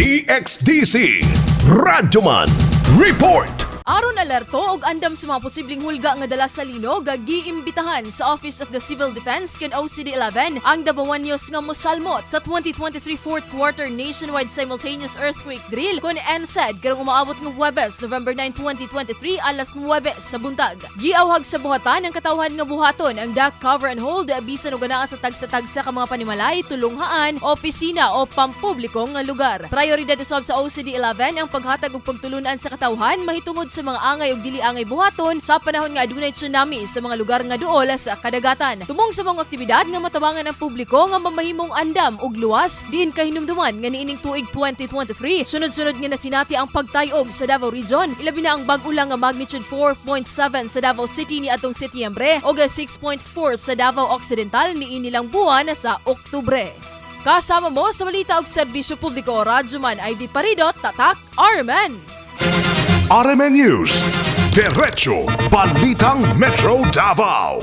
DXDC Radyoman Report. Aron alerto og andam sa mga posibleng hulga nga dala sa linog, giimbitahan sa Office of the Civil Defense ken OCD 11 ang Dabawenyos nga mosalmot sa 2023 fourth quarter nationwide simultaneous earthquake drill kon NSED karong umaabot nga Huwebes, November 9, 2023, alas 9 sa buntag. Giawhag sa buhatan ang katawhan nga buhaton ang duck, cover and hold bisan og anaa sa tagsa-tagsa ka mga panimalay, tulunghaan, opisina o pampubliko nga lugar. Prioridad usab sa OCD 11 ang paghatag og pagtulunan sa katawhan mahitungod sa mga angay ug dili angay buhaton sa panahon nga adunay tsunami sa mga lugar nga duol sa kadagatan. Tumong sa mga aktibidad nga matabangan ang publiko nga mamahimong andam ug luwas, diin kahinumduman nga niining tuig 2023, sunod-sunod nga nasinati ang pagtayog sa Davao Region, ilabi na ang bag-o lang nga magnitude 4.7 sa Davao City niadtong Setyembre ug 6.4 sa Davao Occidental niini lang buwan sa Oktubre. Kasama mo sa balita og serbisyo publiko, Radyoman ID Parido, Tatak RMN. RMN News. Diretso Balitang Metro Davao.